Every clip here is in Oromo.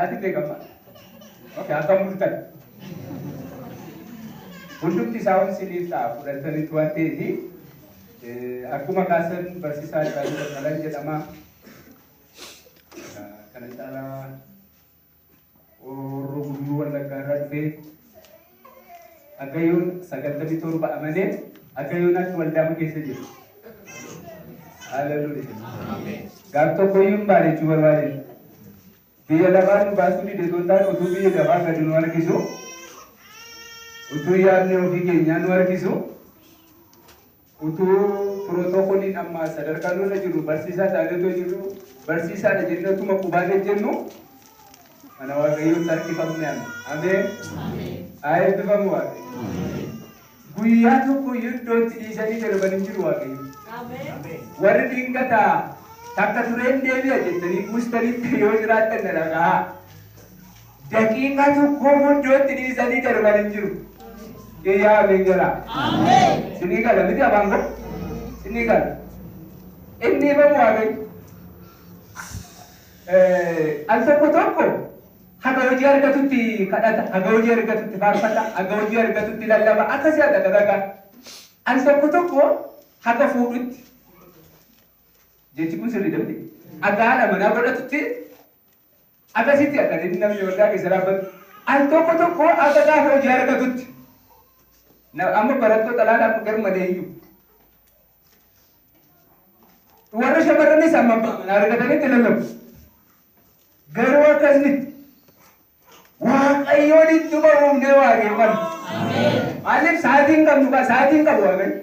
Sa'aatiin meeqa amma? Okay, akkam bultan? Hundumti isaa waan isiniif ta'a fudhataniitu waan ta'eef, akkuma kaasan barsiisaa Caaluu Baqqalaan jedhama. Kana caalaa Horroo Guduruu Wallaggaa irraa dhufee akka yoon 97 amanee akka yoonaatti waldaama keessa jiru. Haleluuyaa. Gaaf tokko iyyuu hin baane jechuu barbaade. Biyya lafaa nu baasuu dide otoo hin taane, utuu biyya lafaa gadi nu harkisu, utuu yaadni ofii keenyaa nu harkisu, utuu pirootokooliin amma sadarkaa nurra jiru barsiisaa taanee otoo jirru barsiisaadha jennee utuma qubaan ejjennu mana Waaqayyootti harkifamne. Ameen. Haa eebbifamu Waaqayyo. Guyyaa tokko iyyuu iddootti dhiisanii darban hin jiru Waaqayyo. Warri dingataa takka tureen deebi'a jettanii buustanitti yoo jiraattan na dhagahaa. Daqiiqaa tokkoo iddootti dhiisanii darban hin jiru. Iyyaa ameen jedhaa. Sinii gala miti afaan koo? Sinii gala. Inni ifamu Waaqayyo. Al tokko tokko haga hojii argatutti kadhata, haga hojii argatutti faarfata, haga hojii argatutti lallaba, akkasii haga dalagaa. Al tokko tokko haga fuudhutti, jechi kun sirrii miti, haga haadha manaa godhatutti akkasitti akka inni namni waldaa keessa dhaabbatu. Al tokko tokko haga gaafa hojii argatutti. Amma barattoota laala gar malee iyyuu. Warra shamarranis amma abbaa manaa argatanitti lallabu. Garuu akkas miti. Waaqayyoon ittuma uumnee waaqeffanna. Maaliif sa'aatii hin qabnu kaa sa'aatii hin qabu Waaqayyo.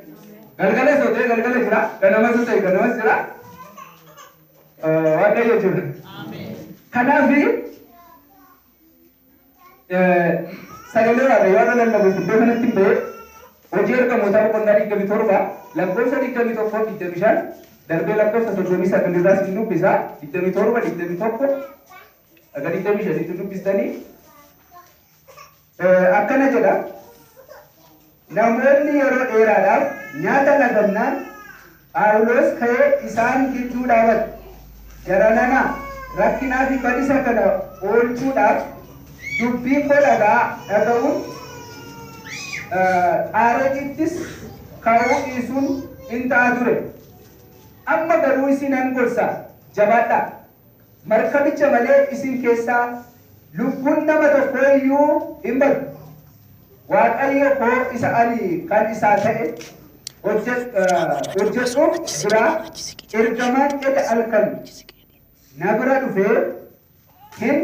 Galgala soo ta'e galgala jira, ganama soo ta'e ganamas jira. Waaqayyo jira. Kanaaf sagalee Waaqayyoo har'a lallabuuf iddoo kanatti hin ba'e. Hojii Ergamootaa boqonnaa 27 lakkoofsa 21, 25 darbee lakkoofsa 39 irraa sin dubbisa. 27, 21 haga 25tti dubbistanii akkana jedha. Namoonni yeroo dheeraadhaaf nyaata lagannaan, Phaawulos ka'ee isaan gidduu dhaabate. Jaranana, rakkinaa fi badisa kana oolchuudhaaf dubbii koo dhaga'aa, dhaga'uun xaareexittis ka'uu dhiisuun in ta'a ture. Amma garuu isinan gorsa, jabaadhaa! Markabicha malee isin keessaa lubbuun nama tokkoo iyyuu hin badu. Waaqayyo koo isa ani kan isaa ta'e hojjedhuuf biraa ergamaan eda halkan na bira dhufee, "Hin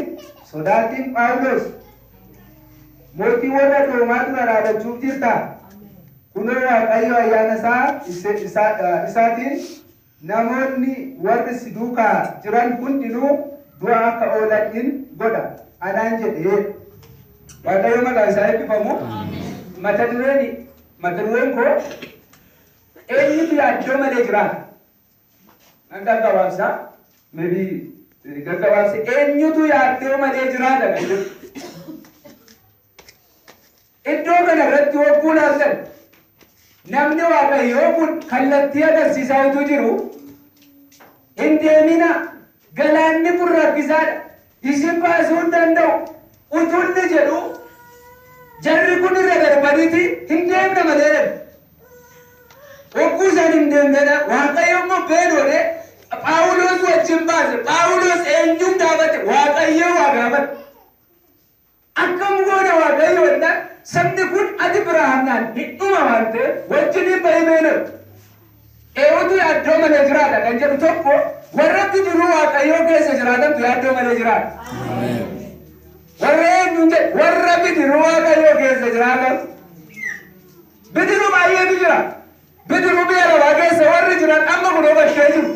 sodaatin Phaawulos, mootii warra Roomaa dura dhaabachuuf jirta. Kunoo Waaqayyo ayyaana isaatiin namoonni warri si duukaa jiran hundinuu du'a akka oolan in godha" anaan jedhe. Waaqayyo maqaan isaa eebbifamu. Mata dureen koo "Eenyutu yaaddoo malee jiraata?" Nan gaggabaabsa. Maybe gaggabaabsa, "Eenyutu yaaddoo malee jiraata?" kan jedhu. Iddoo kana irratti hogguu laaltan, namni Waaqayyoo kun kallattii agarsiisaa utuu jiru, "Hin deemina, galaanni kun rakkisaadha, isin baasuu hin danda'u" utuu inni jedhu, jarri kun irra darbaniiti hin deemna malee jedhu. Hogguu isaan hin deemnedha. Waaqayyo immoo beenoodhe Phaawulos wajjin baase. Phaawulos eenyuun gaafate? Waaqayyo waa gaafate. Akkam goona Waaqayyo jennaan, sabni kun ati biraa hafnaan hin dhuma waan ta'eef wajjiniin bahii beenoodha. Eenyutu yaaddoo malee jiraata kan jedhu tokko, warra bidiruu Waaqayyoo keessa jiraatantu yaaddoo malee jiraata. Warra eenyuun jedhe? Warra bidiruu Waaqayyoo keessa jiraatan. Bidiruu baay'eetu jira. Bidiruu biyya lafaa keessa warri jiran amma kunoo bakkee jiru.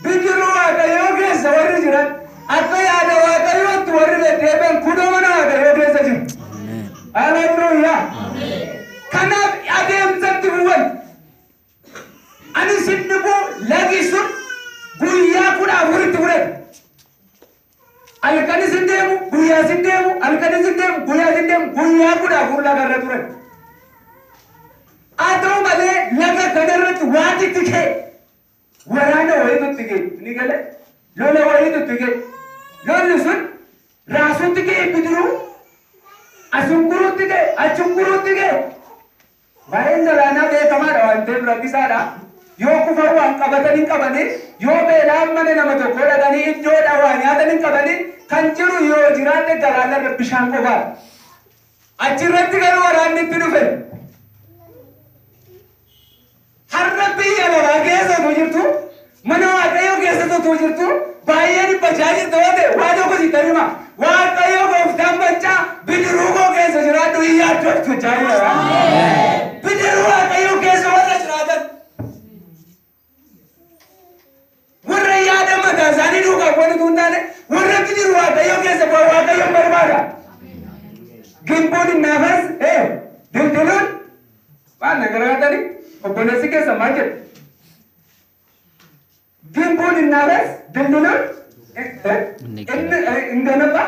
Bidiruu Waaqayyoo keessa warri jiran, akka yaada Waaqayyootti warri deddeebi'an kunoo mana Waaqayyoo keessa jiru. Haleluuyaa. Kanaaf adeemsatti bu'an. Ani sin dhibuu, lagi sun guyyaa 14tti fudhate. Halkanis hin deemu, guyyaas hin deemu, halkanis hin deemu, guyyaas hin deemu, guyyaa 14 lagarra turan. Haa ta'u malee laga kanarratti waanti itti ka'e, waraana wayiitu itti ka'e. Ni gale, lola wayiitu itti ka'e. Lolli sun Raasuutti ga'e bidiruu, asunguruutti ga'e, achunguruutti ga'e. Waa'een galaanaa beekamaadha waan ta'eef rakkisaadha. Yoo kufan waan qabatan hin qabanii, yoo beelaan mana nama tokkoo dhaqanii iddoodha waa nyaatan hin qabanii, kan jiru yoo jiraate galaanarra bishaan qofaadha. Achirratti garuu waraanni itti dhufe. Har'a biyya lafaa keessa utuu jirtu, mana Waaqayyoo keessa utuu jirtu, baay'ee dhiphachaa jirta yoo ta'e, waa tokko sitti hima. Waaqayyo gooftaan maccaa bidiruu koo keessa jiraadhu hin yaaddoftu jechaa jira. Bidiruu Waaqayyoo keessa warra jiraatan. Warra yaada mataa isaanii duukaa bu'an utuu hin taane, warra bidiruu Waaqayyoo keessa bu'an Waaqayyoon barbaada. Gimbuun hin naafas, dildiluun maal na gargaartanii obboleessi keessa maal jedhu? Gimbuun hin naafas, dildiluun hin ganabba.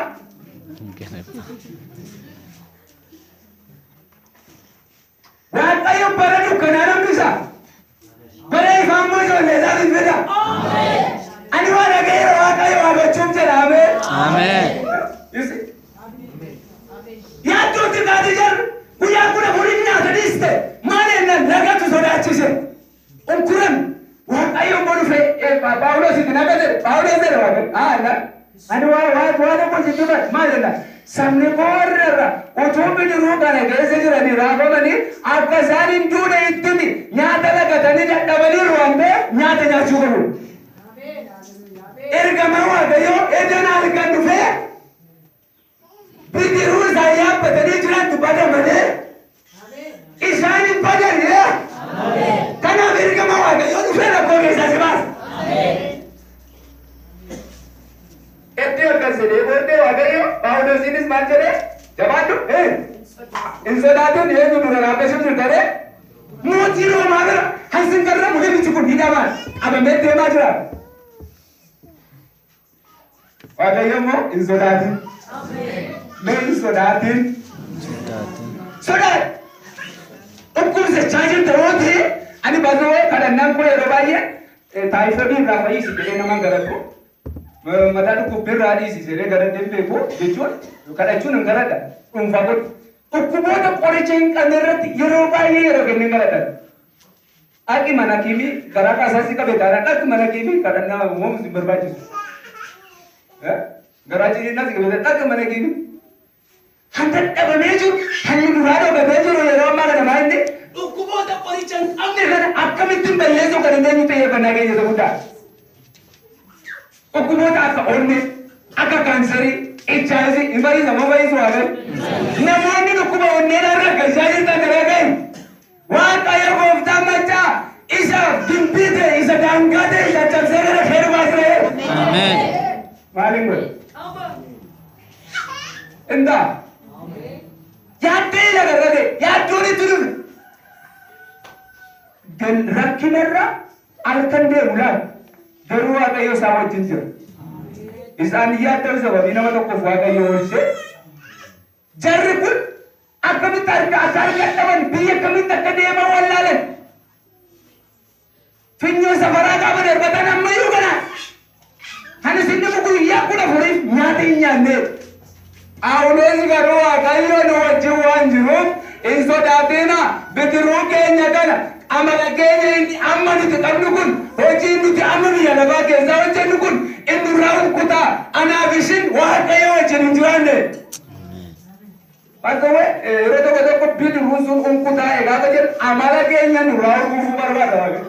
Waaqayyo bara dukkanaa hambisa. Bara ifaa immoo ijoollee isaatiif fida. Ani waa dhaga'eera Waaqayyo waa gochuuf jedha. Ameen. Ameen. You see? Yaaddootti kaatee jarri guyyaa 14 nyaata dhiiste maal jennaan lagatu sodaachise. Unkuran Waaqayyo immoo dhufe Phaawulos itti naga jedhe Phaawulos jedhe Waaqayyo. Haa la ani waa waa waa tokko sitti hima maal jennaan sabni koo warra irra utuu bidiruu kana keessa jiranii raafamanii akka isaan hin duune itti himi nyaata lagatanii dadhabaniiru waan ta'eef nyaata nyaachuu qabu. Ergamaa Waaqayyoo edana halkan dhufee bidiruu isaan yaabbatanii jirantu bada malee isaan hin badan. Kanaaf ergama Waaqayyoo dhufee rakkoo keessaa si baasa. Itti akkas jedhee booddee Waaqayyo Phaawulosiinis maal jedhee jabaadhu hin sodaatin eenyu dura dhaabbachuuf jirta jedhee mootii Roomaa bira hansin garramu namichi kun hidhamaan qabamee deemaa jira. Waaqayyo immoo hin sodaatin. Mee hin sodaatin. Sodaat. Dhukkubsachaa jirta yoo ta'e ani baasoo kadhannaan koo yeroo baay'ee taayifoodii irraa fayyisi jedhee nama galadhu. Mataa dhukkubbii irraa dhiisi jedhee galadhee hin beeku jechuun kadhachuun hin galadha. Dhuunfaa godhu. Dhukkuboota qoricha hin qabne irratti yeroo baay'ee yeroo kennee galadhan. Dhaqi mana kiimii garaa kaasaa si qabe taanaan dhaqi mana kiimii kadhannaa uumamu si barbaachisu. Garaa ciniinnaa si qabe dhaqi mana kiimii. Kan dadhabamee jiru, kan nu duraa dhokatee jiru yeroo ammaa kana maal inni dhukkuboota qoricha hin qabne kana akkamittiin balleessuu kan dandeenyu xiyyeeffannaa keenya isa guddaa. Dhukkuboota akka onnee, akka kaansarii, HIV, hin fayyisa moo fayyisu Waaqayyo? Namoonni dhukkuba onneedhaan rakkachaa jirtan garaa gahi. Waaqayyo gooftaan maccaa isa gimbii ta'e, isa daangaa ta'e caccabsee gara kee dhufaa jira. Ameen. Maaliin godhe? Intaa. Yaaddee lagarra ga'e, yaaddoon itti dhufe. Rakkinarra halkan deemu laal. Garuu Waaqayyo isaan wajjin jira. Isaan yaadda'u sababii nama tokkoof Waaqayyo oolchee. Jarri kun akkamitti harka akka harka dhaban biyya akkamitti akka deeman wallaalan. Funyoo safaraa gaafa darbatan ammayyuu kana. Kan isin dhufu guyyaa 14f nyaata hin nyaanne. Phaawulos garuu Waaqayyo nu wajjin waan jiruuf hin sodaatina bidiruu keenya kana amala keenya inni amma nuti qabnu kun hojii nuti amma biyya lafaa keessaa hojjennu kun inni nurraa hunkutaa anaaf isin Waaqayyo wajjin hin jiraanne. By the way, yeroo tokko tokko bidiruun sun hunkutaa'e gaafa jedhu amala keenya nurraa hurgufuu barbaada Waaqayyo.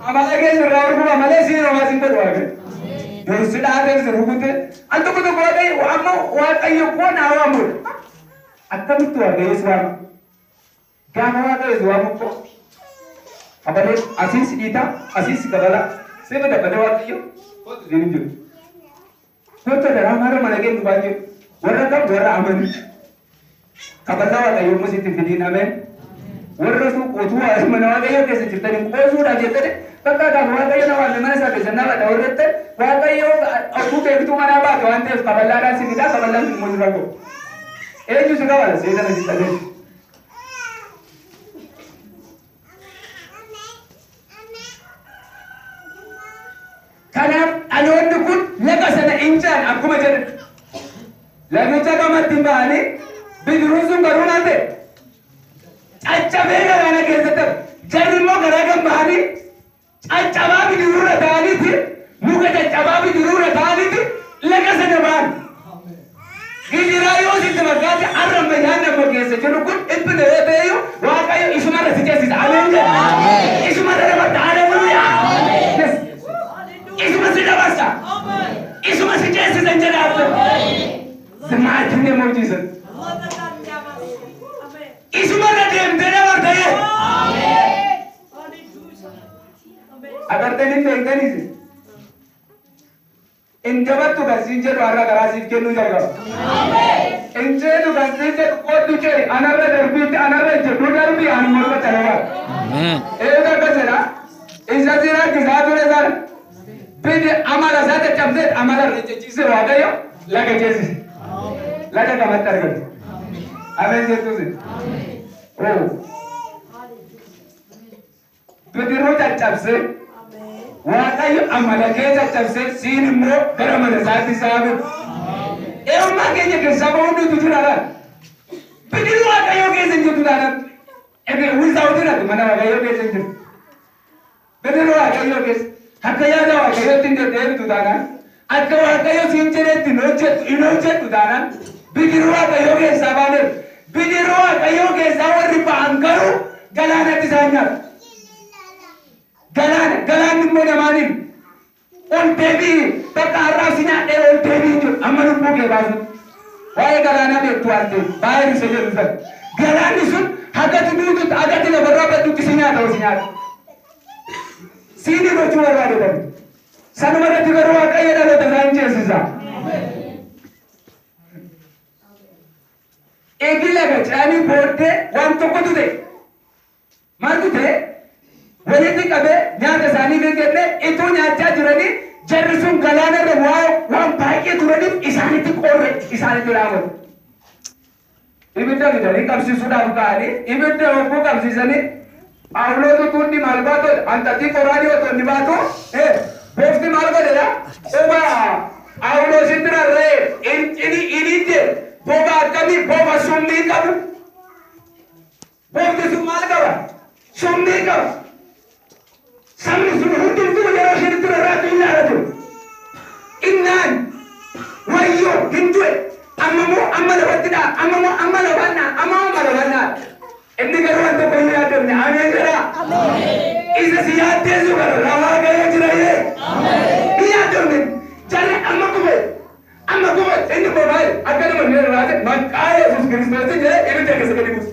Amala keenya nurraa hurgufa malee siin homaa siin godhu Waaqayyo. Dursi dhaatee si rukute al tokko tokko Waaqayyo amma Waaqayyo koo naa waamudha. Akkamitti Waaqayyo si waama? Gaafa Waaqayyo si waamu koo kabalee asiin si dhiitaa asiin si kabalaa si fida malee Waaqayyo kootu siin hin jiru. Kootu daraa mara mana kee dhufaa jiru. Warra kam warra amanu. Kaballaa Waaqayyo immoo sitti fidiin ameen. Warra utuu mana Waaqayyo keessa jirtanii qoosuudhaaf jettanii bakka gaafa Waaqayyo na waame mana isaa keessa na bada warra jettan Waaqayyo utuu beektuu manaa baate waan ta'eef kaballaadhaan si fidaa kaballaan sun immoo sirra godhu. Eenyu si kabala? Seexana si dhageessu. Kanaaf dhaloonni kun laga sana hin ce'an akkuma jedhan. Lagicha gamatti hin ba'anii bidiruun sun garuu maal ta'e? Caccabee galaana keessatti jarri immoo garaa kan ba'anii caccabaa bidiruurra ta'aniiti muka caccabaa bidiruurra ta'aniiti laga sana ba'an. Gidiraa yoo sitti fakkaate har'a ammayyaan nama keessa jiru kun dhiphina yoo ta'e Waaqayyo isumarra si ceesisa. Ameen jedha. Isumarra dabarta. Haleluuyaa. Yes. Isuma si dabarsa. Isuma si ceesisa hin jedha. The mighty name of Jesus. Isumarra deemtee dabarta yee. Agartanii beektaniis. Hin jabattu kan siin jedhu har'a garaa siif kennuu jalqaba. Hin ceetu kan siin jedhu qoddu ce'i anarra darbiitti anarra jedhu darbii ani morma calabaa. Ameen. Eega akkas jedha. Isa si rakkisaa ture sana. Bidi amala isaa caccabsee amala irra cicciise Waaqayyo laga ceesise. Laga gamatti argatu. Ameen jettuusi. Oo. Bidiruu caccabsee Waaqayyo amala kee caccabsee siin immoo gara mana isaatti isaa fidu. Eenyummaa keenya keessaa bahuun nuti jira laata? Bidiruu Waaqayyoo keessa hin jirtu taanaan. Egaa without irratti mana Waaqayyoo keessa hin jirtu. Bidiruu Waaqayyoo keessa akka yaada Waaqayyootti hin deddeebitu taanaan akka Waaqayyo siin jedhetti hin hojjettu hin hojjettu taanaan bidiruu Waaqayyoo keessaa baaneeru. Bidiruu Waaqayyoo keessaa warri ba'an garuu galaanatti isaan nyaatu. Galaana galaanni immoo namaaniin ol deebi'i bakka har'aaf si nyaadhee ol deebi'i jiru amma lubbuu kee baasu. Waa'ee galaanaa beektu waan ta'eef baay'ee isa jedhu sana. Galaanni sun hagati duututti hagati lafarraa baddutti si nyaata si nyaata. Siini gochuu barbaade bari. Sanuma irratti garuu Waaqayyo dhaloota isaa hin ceesisa. Eegi laga ce'anii booddee waan tokkotu ta'e. Maaltu ta'e? Walitti qabee nyaata isaanii kenne ituu nyaachaa jiranii jarri sun galaanarra waan baay'ee turaniif isaanitti qorre isaanitti raawwate. Ibidda fidanii qabsiisuudhaaf ka'anii ibidda hogguu qabsiisanii Phaawulos utuu inni maal baatu hanxaxii qoraanii otoo inni baatu goofti maal godhedha? Quba Phaawulositti rarra'e inni ibidde boba akkamii boba summii qabu. Bofti sun maal qaba? Summii qaba. Sabni sun hundumtuu yeroo isheen itti rarraatu hin ilaala ture. Innaan wayyoo hin du'e amma moo amma lafatti dha'a amma moo amma lafaan dha'a amma moo amma lafaan dha'a. Inni garuu waan tokko hin yaaddofne ameen jedhaa. Isa si yaaddeessu gara lafaa ga'ee jira yee. Hin yaaddofne jarri amma kufe amma kufe inni immoo maali akka nama inni rarraate maqaa Yesuus Kiristoosiin jedhee ibidda keessa gadi buuse.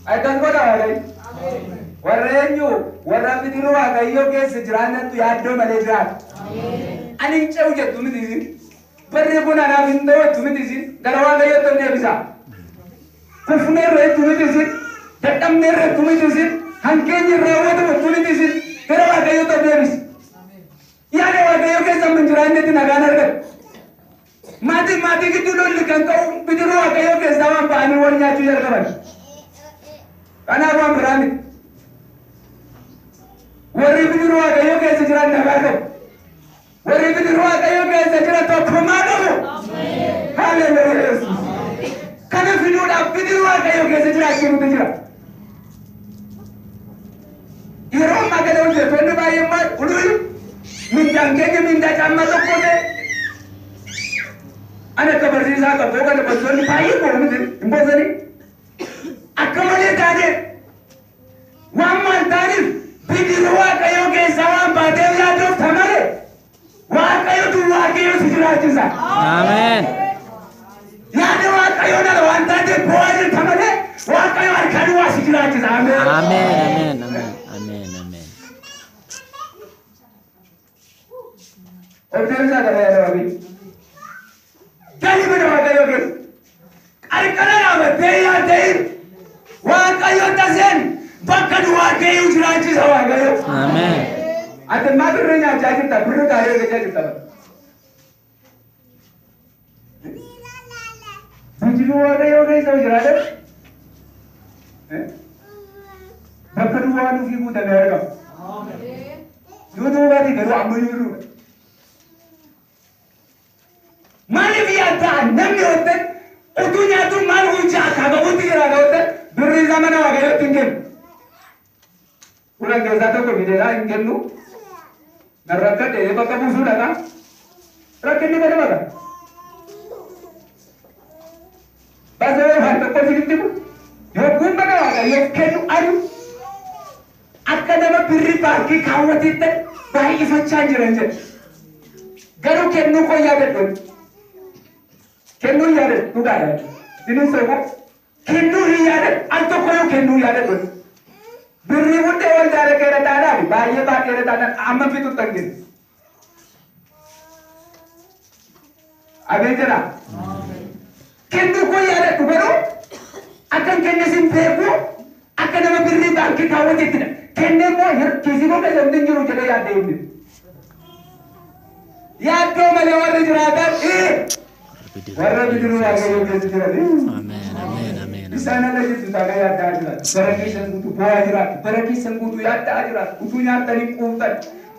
Akkas godha Waaqayyo. Warra eenyu warra bidiruu Waaqayyoo keessa jiraannantu yaaddoo malee jiraata. Ani hin ce'u jettu miti isin. Barri kun anaaf hin ta'u jettu miti isin. Gara Waaqayyootti ol deebisa. Kufneerra jettu miti isin. Dadhabneerra jettu miti isin. Hankeenyi hin raawwatamu jettu miti isin. Gara Waaqayyootti ol deebisa. Yaada Waaqayyoo keessa hin jiraannetti nagaan argatu. Maatii maatii gidduu lolli kan ka'u bidiruu Waaqayyoo keessaa waan ba'anii wal nyaachuu jalqaban. Kanaaf waan biraa miti. Warri bidiruu Waaqayyoo keessa jiran nagaa qabu. Warri bidiruu Waaqayyoo keessa jiran tokkummaa qabu. Haleluuyaa Yesuus. Kana fiduudhaaf bidiruu Waaqayyoo keessa jiraachuu nuti jira. Yeroo ammaa kana hojjettoonni baay'een maal uluyi mindaan keenya mindaa caammaa tokko ta'e. Ani akka barsiisaa qaboo kana barsiisonni baay'ee boo'u miti hin boosanii. Akka malee taatee waan maal taaniif bidiruu Waaqayyoo keessaa waan baateef yaaddoofta malee Waaqayyotu Waaqayyo si jiraachisa. Ameen. Yaada Waaqayyoon ala waan taateef boo'aa jirta malee Waaqayyo harka duwwaa si jiraachisa. Ameen. Ameen. Ameen. Ameen. Ameen. Ameen. Of deebisaa gara yaada Waaqayyo. Gali mana Waaqayyoo keessa. Qarqara dhaabattee yaa ta'in Waaqayyo taseen bakka duwwaa keeyyuu jiraachisa Waaqayyo. Ameen. Ati ammaa birrii nyaachaa jirta birrii gaarii argachaa jirta. Bidiruu Waaqayyoo keessa jiraatan bakka duwwaa nuufii guutamee argama. Duuduubatti garuu ammayyuu duuba. Maaliif yaaddaa namni hojjetan utuu nyaatu maal gochaa akka qabutti jiraata hojjetan birrii isaa mana Waaqayyootti hin kennu. 10 keessaa tokko fideedhaa hin kennu. Nan rakkadhe bakka buusuu dhaqa. Rakkinni gadi baqa. Basoo waan tokko isinitti himu. Yogguu mana Waaqayyoof kennu adu akka nama birrii baankii kaawwatetti baay'ifachaa jiran jedha. Garuu kennuu koo yaadadhu. Kennuu hin yaadadhu dhugaa yaadadhu. Sinin soba kennuu hin yaadadhu al tokko yoo kennuu yaadadhu. Birrii hundee waldaa dhaqeera taanaan baay'ee baay'eera taanaan amma fixutti hin kennu. Ameen jedha. Kennuu koo yaadadhu garuu akka hin kenne sin beeku akka nama birrii baankii kaawwatettidha. Kennee immoo kiisii koo keessa hin jiru jedhee yaaddee hin jiru. Yaaddoo malee warri jiraatan warra bidiruu Waaqayyoo keessa jiran. Ameen. Ameen. Ameen. Isaan ala jirtu taanaa yaaddaa jiraatu. Bara keessan guutuu boo'aa jiraatu. Bara keessan guutuu yaaddaa jiraatu. Utuu nyaattanii quuftan.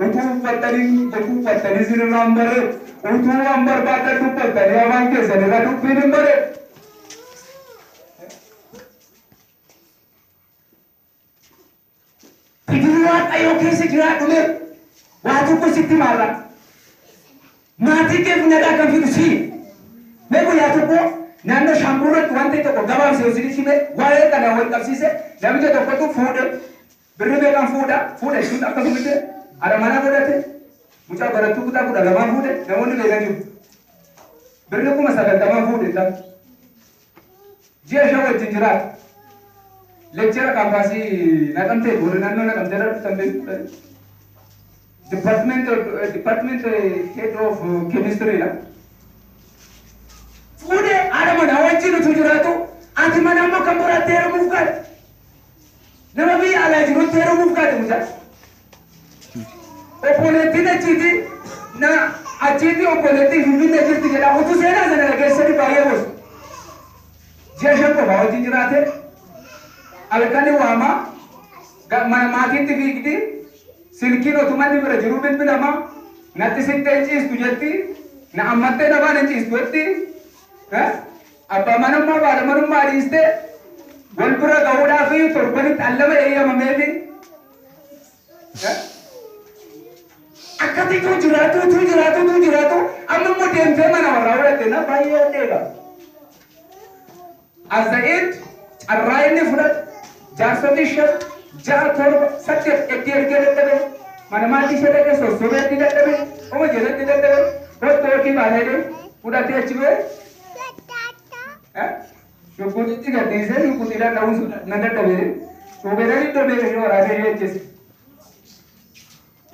Utuu uffattanii utuu uffattanii isinirraa hin bareedu. Utuu waan barbaadan dubbattanii afaan keessan irra dubbiin hin bareedu. Bidiruu Waaqayyoo keessa jiraadhu mee waa tokko sitti maarra. Maatii keef nagaa kan fidu sii. Mee guyyaa tokko naannoo Shaambuurratti wanti tokko gabaabsee isin hime waa'ee kana wal qabsiise namicha tokkotu fuudhe birrii meeqaan fuudha fuudhe jechuun akkasumas haadha manaa godhate mucaa barattuu kutaa 12 fuudhe namoonni beekan jiru. Birrii 90,000 fuudhe ta'a. Ji'a 5 wajjin jiraata. Lecturer kaampaasii Naqamtee warri naannoo Naqamtee irra dhuftan beektu. Department head of chemistry dha. Fuudhee haadha manaa wajjin utuu jiraatu ati mana immoo kan biraatti heerumuuf kaate. Nama biyya alaa jirutti heerumuuf kaate mucaa. Obboleettiin achiiti na achiiti obboleettiin Finfinnee jirti jedha utuu seenaa sana dhageessanii baay'ee boosu. Ji'a 5 qofaa wajjin jiraate halkani waamaa mana maatiitti fiigdi silkiin otuma inni bira jiruu bilbilama natti sittee hin ciistu jetti na ammattee na faana hin ciistu jetti abbaa manummaa fi haadha manummaa dhiistee wal bira ga'uudhaaf torbanitti al lama eeyyamameefi. Akkatti utuu jiraatu utuu jiraatu utuu jiraatu amma immoo deemtee mana warraa godhatte na baay'ee dheega. As the end carraa inni fudhatu jaarsonni 5 6 7 8 itti ergee dadhabe mana maatii ishee dhaqee sossobee itti dadhabe oma jedhee itti dadhabe kottu yookiin baatee deemu fudhatee achi ba'e. Shugguxitti gadhiisee shugguxiidhaan dha'uun nan dadhabe. Cuubeedhaan iddoo beeka ishee waraanee ishee ajjeese.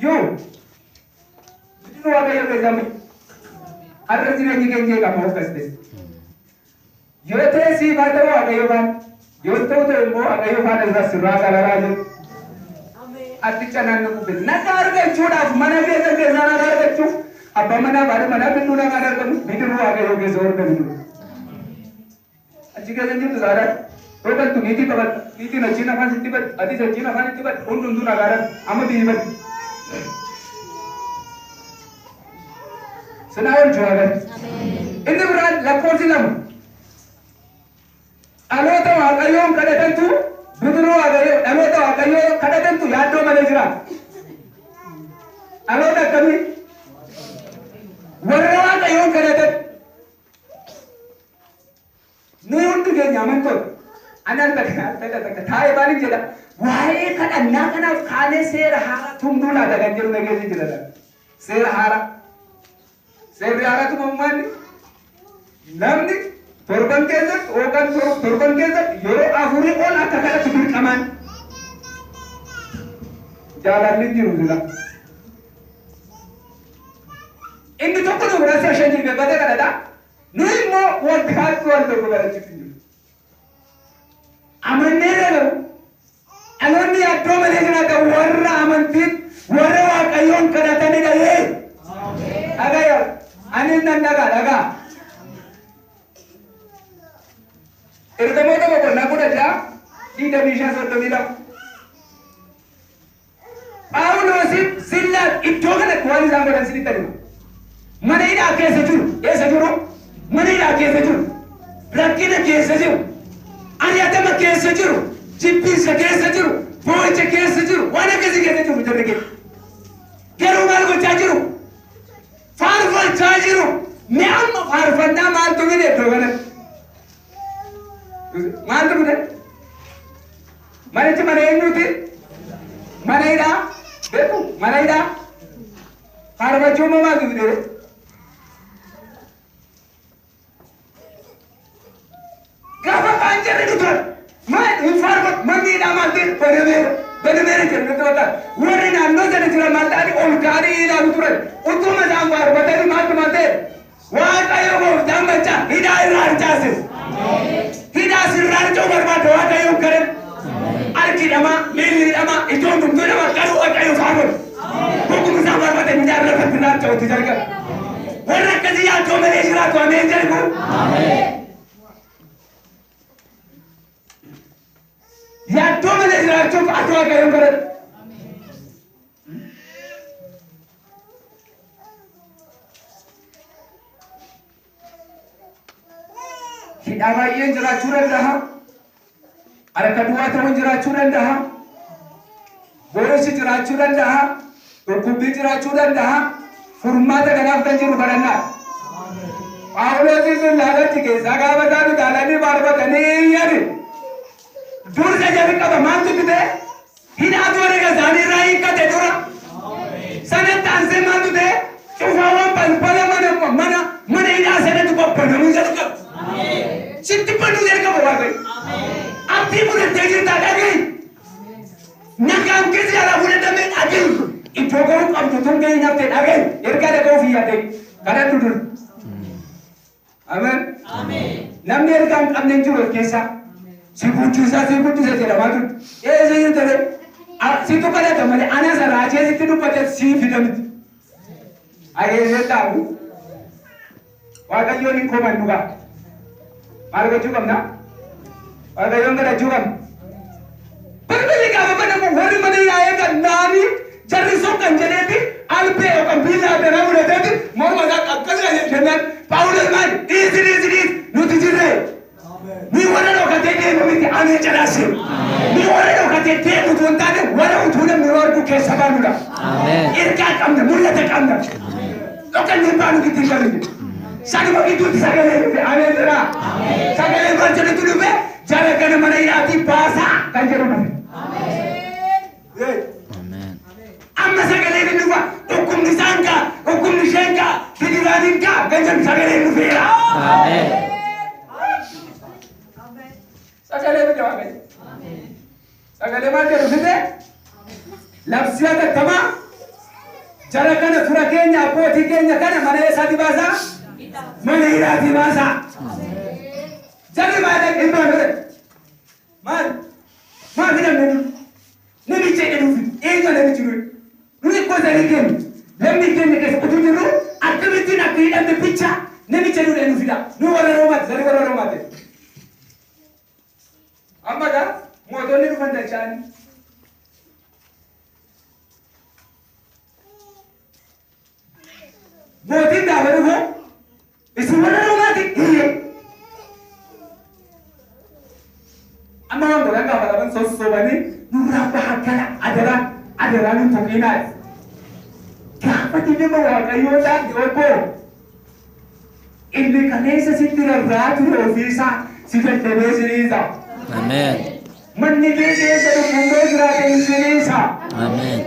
Yoo bidiruu Waaqayyo keessaa miti. Har'a jireenyi keenya eegama akkas ta'e. Yoo ta'e siif haa ta'u Waaqayyo faana. Yoo ta'u ta'e immoo Waaqayyo faana irraa sirraa qalaraa jiru. Atti canaan nu qubbe. Nagaa argachuudhaaf mana keessa keessaa nagaa argachuuf abbaa manaa fi haadha manaa gidduu nagaan argamu bidiruu Waaqayyo keessa horda bidiruu. Achi keessa hin jirtu saadaan. Yoo galtu niitii qabadha. Niitiin achiin afaan sitti baddi. Atis achiin afaan itti baddi. Hundumtuu nagaadhaan amma biyyi baddi. Sinaa oolchu Waaqayyo. Inni biraan lakkoofsi 2. Dhaloota Waaqayyoon kadhatantu bidiruu Waaqayyoo dhaloota Waaqayyoo kadhatantu yaaddoo malee jiraata. Dhaloota akkamii? Warra Waaqayyoon kadhatan. Nuyi hundi keenya amantoota. Ani al takka al takka takka taa'ee maalin jedha waa'ee kadhannaa kanaaf kaanee seera haaraa tumnuu laata kan jedhu na keessa jira laata. Seera haaraa. Seerri haaraa tumammaanni namni torban keessatti yookaan torban keessatti yeroo afurii ol akka kadhatu dirqamaan. Jaalalli hin jiru sila. Inni tokko nu biraa si'a 5 jilbeeffatee kadhata. Nu immoo waggaatti wal tokko kadhachuutti hin jiru. Amanneerra garuu dhaloonni yaaddoo malee jiraatan warra amantiin warra Waaqayyoon kadhatanidha yee. Dhagaya anis nan dhagaa dhagaa. Ergamoota boqonnaa 16 25 32. Phaawulosiif Sillaas iddoo kanatti waan isaan godhan sinitti hima. Mana hidhaa keessa jiru. Eessa jiru? Mana hidhaa keessa jiru. Rakkina keessa jiru. Ari'atama keessa jiru. Jibbiinsa keessa jiru. Boo'icha keessa jiru. Waan akkasii keessa jiru jarri keessa. Garuu maal gochaa jiru? Faarfachaa jiru. Mee amma faarfannaa maaltu fide iddoo kanatti? Maaltu fide? Manichi mana eenyuuti? Mana hidhaa? Beeku? Mana hidhaa? Faarfachuu immoo maaltu fide? Gaafa kaan jarri dhufan maal hin faarfatu manni hidhaa maal ta'e banameera banameera jedhu natti fakkaata. Warri naannoo sana jiran maal ta'anii ol ka'anii ilaalu turan. Utuma isaan faarfatanii maaltu maal ta'e Waaqayyo gooftaan machaa hidhaa irraa harcaase. Hidhaa sirraa harca'uu barbaada Waaqayyoon kadhadhu. Harki hidhamaa, miilli hidhamaa, iddoon hundumtuu hidhamaa garuu Waaqayyo faarfatu. Dhuguma isaan faarfatan hidhaa irra lafatti irraa harca'utti jalqabe. Warra akkasii yaaddoo malee jiraatu ameen jedhu. Yaaddoo malee jiraachuuf ati Waaqayyoon kadhadhu. Hidhaa baay'een jiraachuu danda'a. Harka duwwaa ta'uun jiraachuu danda'a. Boo'insi jiraachuu danda'a. Dhukkubbii jiraachuu danda'a. Furmaata kanaaf kan jiru kadhannaa. Phaawulosi Sillaas achi keessaa gaafa isaan utaalanii faarfatanii iyyani. Dursa jalqaba maaltu itti ta'e? Hidhaatu herrega isaanii irraa hiikkate dura. Sanatti aansee maaltu ta'e? Cufaawwan balbala mana mana mana hidhaa sanatti babbanamuu jalqabe. Sitti banuu jalqaba Waaqayyo. Abdii fudhattee jirtaa dhaga'i. Nagaan keessa jalaa fudhatame dhaga'i. Iddoo ga'uu qabdu tun ga'ii naftee dhaga'i. Ergaa dhaga'uuf yaadde kadhadhu dur. Ameen. Namni ergaa hin qabne hin jiru of keessaa. Si guddisa si guddisa jedhamaa turte. Eessa jirta ree? Situ kadhata malee ana isa raajee sitti dubbate sii fida miti. Ayeessee taabu. Waaqayyoon hin komannu gaa. Maal gochuu qabna? Waaqayyoon kadhachuu qabna. Balballi gaafa banamu warri mana yaa'ee kan naanii jarri soqqan jedheeti albee yookaan biillaa addanaa fudhateeti morma isaa akkas kan jennaan Phaawulos maal dhiisi dhiisi dhiisi nuti jirre. Ni warra dhokatee deemu miti ameen jedhaasi. Ni warra dhokatee deemu utuu hin taane warra utuu namni nu argu keessa baanudha. Ameen. Ergaa qabna mul'ata qabna. Dhokannee baanu gidduu hin qabne. Sanuma gidduutti sagalee dhufe ameen jedhaa. Sagalee maal jedhutu dhufe jara kana mana hidhaatii baasaa kan jedhu dhufe. Ameen. Amma sagaleen hin dhufa dhukkubni isaan ga'a dhukkubni isheen ga'a gidiraan hin ga'a kan jedhu sagaleen dhufeera. Ameen. Sagalee fide Waaqayyo. Sagalee maal jedhu fide? Labsii hatattamaa jara kana fira keenya abbootii keenya kana mana eessaati baasaa? Mana hidhaatii baasaa. Jarri maal hin baafne? Maal? Maal hidhamne nu? Namicha hidhe nuuf fide. Eenyu namichi nuyi? Nuyi gosanii keenya lammii keenya keessa utuu jirru akkamittiin akka hidhamne bicha namicha nu hidhe nu fida. Nu warra Roomaati, jarri warra Roomaati. Amma egaa mootonni dhufan dacha'anii. Mootiin gaafa dhufu isin warra Roomaati hiyyee. Amma waan godhan gaafa dhaban sossobanii nurraa baha gala adaraa adaraa nun tuqiinaa. Gaafa dhimma Waaqayyoo taate obbo inni kaleessa sitti rarra'aa ture ofiisaa si dadhabee si dhiisa. Ameen. Manni kee keessa dhukkubee jiraate hin si dhiisa. Ameen.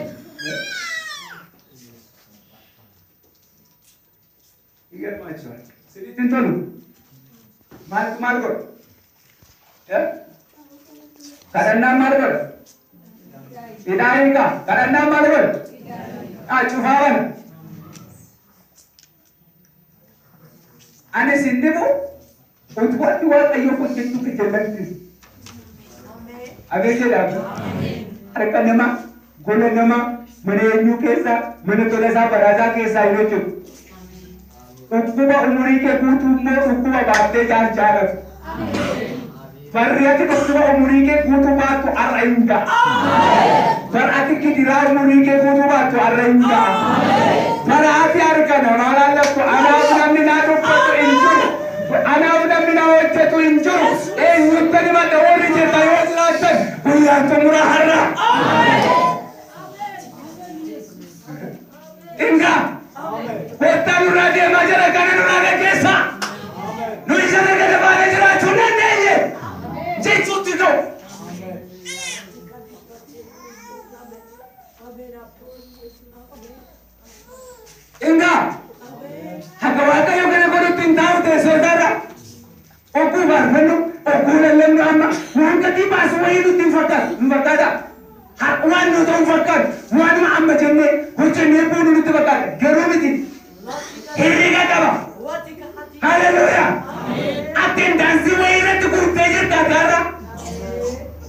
ይገርማችኋል። ስሊትን tolu maaltu maal godha? Eh? Kadhannaan maal godha? Hidhaa hiikaa. Kadhannaan maal godha? Ah, cufaa bana. Ani sin dhibu utuwanni Waaqayyo hojjechuu kee jallattis. Ameen jedhaa. Harka namaa, gola namaa, mana eenyuu keessaa, mana tolasaa badhaasaa keessaa hin hojjetu. Dhukkuba umurii kee guutuu immoo dhukkuba baattee jaalchaalatu. Barri ati dhukkuba umurii kee guutuu baattu har'a hin ga'a. Bara ati gidiraa umurii kee guutuu baattu har'a hin ga'a. Bara ati harka namaa laallattu, anaaf namni naa dubbatu hin jiru. Anaaf namni naa hojjetu hin jiru. Eenyutti ni madda warri jettan yoo jiraattan, guyyaan xumuraa har'a. Ingaa. Kottaa nurraa deemaa jira, kana nurraa gaggeessaa. Nu isa gadi baanee jiraachuu hin dandeenye jechuutti ga'u. Ingaa. Haga Waaqayyo kana godhutti hin taa'u teessoo isaarra. Ogguu faarfannu, ogguu lallabnu, amma waan gatii baasu wayii nutti hin fakkaatu. Hin fakkaata. Waan nu ta'u hin fakkaatu. Waanuma amma jennee hojjennee buunu nutti fakkaata. Garuu miti. Herrega qaba. Haleluuyaa. Attendance wayii irratti guuttee jirta gaara.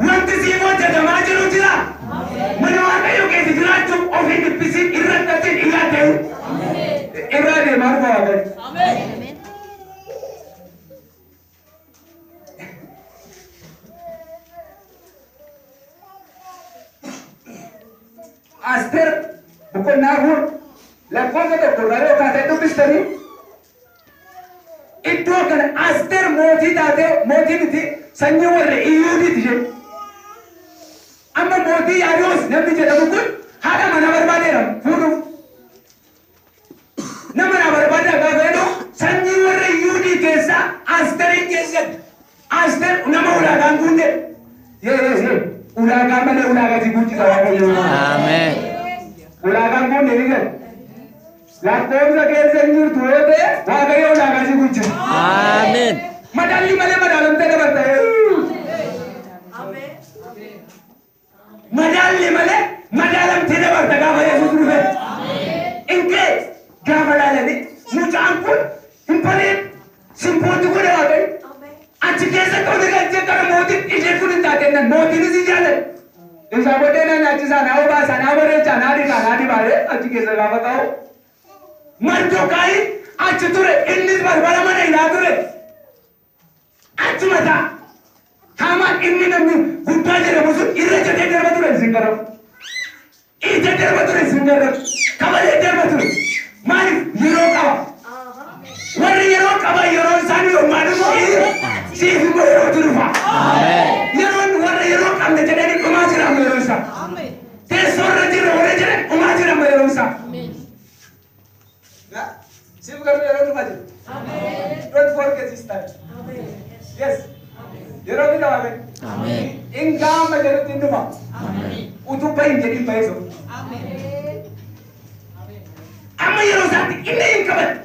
Wanti siif hojjetamaa jiru jira. Mana Waaqayyo keessa jiraachuuf of hin dhiphisin, irra dhatin, irraa ta'u. Irraa deemaa dhufa Waaqayyo. Asteer boqonnaa 4 lakkoofsa 1 irraa yoo kaatee dubbistanii, iddoo kana Asteer mootii taatee, mootii miti, sanyii warra Iyyuudiiti isheen. Amma mootii Yaariyoos namni jedhamu kun haadha manaa barbaadeera fuudhuuf. Nama naa barbaada gaafa jedhu, sanyii warra Iyyuudii keessaa Asterin geessan. Aster nama ulaagaan guunne. Yee yee yee, ulaagaa malee ulaagaa si guuchisa Waaqayyo. Ameen. Ulaagaan guunne ni gala. Lakkoofsa keessa hin jirtu yoo ta'e, Waaqayyo ulaagaa si guuchisa. Ameen. Madaalli malee madaalamtee dabarta. Madaalli malee madaalamtee dabarta gaafa Yesuus dhufe. Inkee gaafa laalanii, mucaan kun hin bareedu. Simbooti godhe Waaqayyo. Achi keessatti ol galchee kana mootiin ishee kun hin taatennan mootiinis hin jaalladhu. Isaa booddee na nyaachisaa, naa obaasaa, naa bareechaa, naa dhiqaa, naa dibaaree achi keessa gaafa ta'u, Mardokaayi achi ture, innis balbala mana hidhaa ture. Achuma ta'a. Hamaan inni namni guddaa jedhamu sun irra jedhee darba ture, isin garramu. Ija darba ture, isin garramu. Kabalee darba ture. Maaliif? Yeroo qaba. Warri yeroo qaban yeroon isaanii yommaa dhufu, siif immoo yerootu dhufa. Yeroon warra yeroo qabne jedhanii dhumaa jira amma yeroo isaa. Teessoo irra jirra warra jedhan dhumaa jira amma yeroo isaa. Siif garuu yeroo dhufa jira. Don't forget this time. Yes. Yeroo ni qaba. Ameen. Ingaa amma jedhutti hin dhufa. Utuu bahin jedhin bahee sobu. Amma yeroo isaatti inni hin qabatu.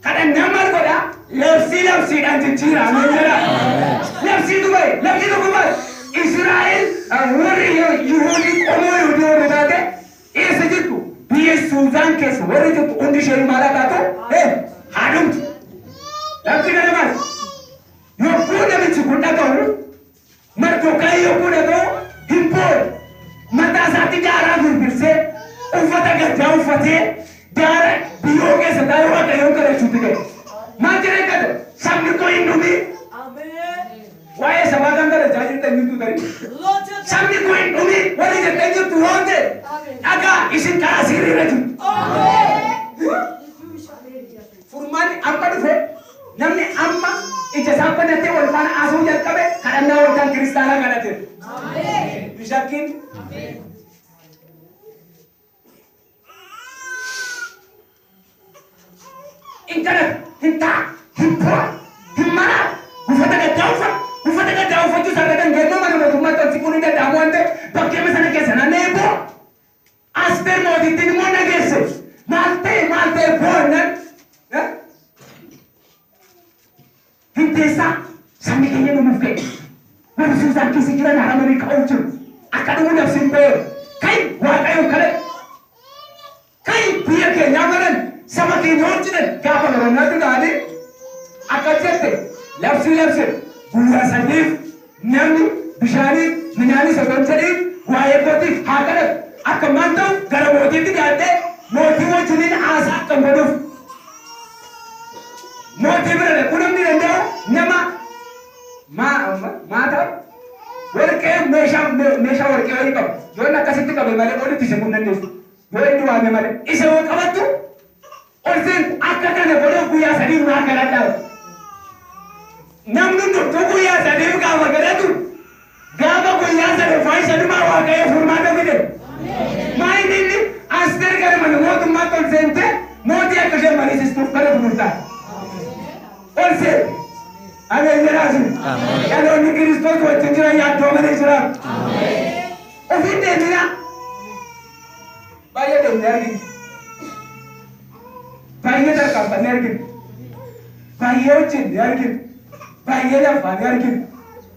Kadhannaa maal godhaa? Labsii labsiidhaan jijjiira. Ameen jedha. Labsiitu bahe. Labsii tokko bahe. Israa'el warri Yihuudii, qomoo Yihuudii warri taate eessa jirtu? Biyya Suuzaan keessa warri jirtu hundi ishee maal haa taatu? Haa dhumtu. Labsii kana maal? Yogguu namichi kun dhaga'u, Mardokaayi yogguu dhaga'u, hin boo'e. Mataa isaatti daaraa firfirsee, uffata gaddaa uffatee, daara biyyoo keessa taa'ee Waaqayyoon kadhachuutti ga'e. Maal jedhee kadhate? Sabni koo hin dhumin. Waa'ee sabaa kan kadhachaa jirtan jirtu tarii. Sabni koo hin dhumin warri jettan jirtu yoo ta'e, dhagaa, isin karaa sirriirra jirtu. Furmaanni amma dhufe, namni amma ija isaa banatee wal faana haasa'uu jalqabe kadhannaa waldaan kiristaanaa kadhateera. Hin shakkin. Hin kadhatu, hin ta'a, hin bu'a, hin maraa, uffata gaddaa uffata, uffata gaddaa uffachuu isaarra kan ga'e immoo mana mootummaatti ol siquun hin danda'amu waan ta'eef bakkeema sana keessa naanna'ee bu'a. Asteer mootittiin immoo dhageesse. Maal ta'e, maal ta'e boonnan? Hin teessaa, sabni keenya dhumuuf ka'e. Warri Suusaan keessa jiran haramanii ka'uuf jiru. Akka dhumu labsiin ba'eera. Ka'i, Waaqayyoon kadhadhu. Ka'i, biyya keenyaa baran, saba keenya hojjetan gaafa barannaatti ta'anii akka jette labsii labse, guyyaa 3f namni bishaaniif midhaanis osoo hin jedhiin waa'ee kootiif haa kadhatu. Akka maal ta'u, gara mootiitti dhiyaadhee mootii wajjiniin haasaa akkan godhuuf. Mootii bira dhaquu namni danda'u nama maa Meeshaa warqee wayii qabu. Yoo inni akkasitti qabe malee olitti siquu hin dandeessu. Yoo inni waame malee. Isa yoo qabattu ol seentu akka kana godhuuf guyyaa sadiif naa kadhadhaa. Namni hundumtuu guyyaa sadiif gaafa kadhatu gaafa guyyaa sadaffaa isa dhumaa Waaqayyo furmaata fide. Maa inni inni Asteer gara mana mootummaatti ol seentee mootii akka isheen mariisistuuf kadhatu murtaa'e. Ol seente. Ameen jedhaasi. Ameen. Dhaloonni Kiristoos wajjin jiran yaaddoo malee jiraatu. Ofiin deemina. Baay'ee deemnee argina. Baay'ee tarkaanfannee argina. Baay'ee hojjennee argina. Baay'ee laffaanee argina.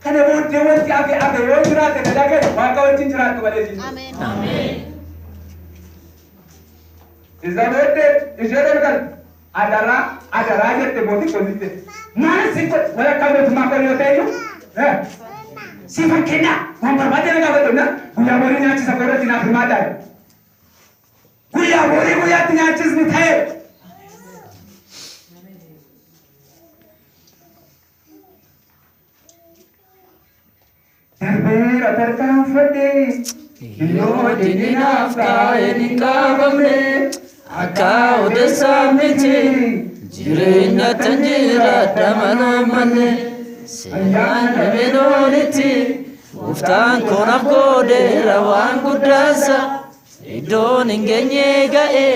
Kana booddee wanti hafe hafe yoo jiraate na dhaga'i Waaqa wajjin jiraattu malee jechuudha. Ameen. Isa booddee isheen ol galte adaraa adaraa jette mootichi olitti. Maal si godhe walakkaa mootummaa koo yoo ta'e iyyuu si fakkeenya waan barbaade na gaafadhu na guyyaa borii nyaachisa koo irratti naaf hirmaadhaa. Guyyaa borii guyyaatti nyaachisni ta'e. Darbeera tarkaanfadhe Yoo diinni naaf kaa'e hin qabamne akka odeessaa miti jireenya tan jiraadha maloo malee seenaan dhabeen olitti gooftaan koo naaf godheera waan guddaasa iddoon hin geenye ga'e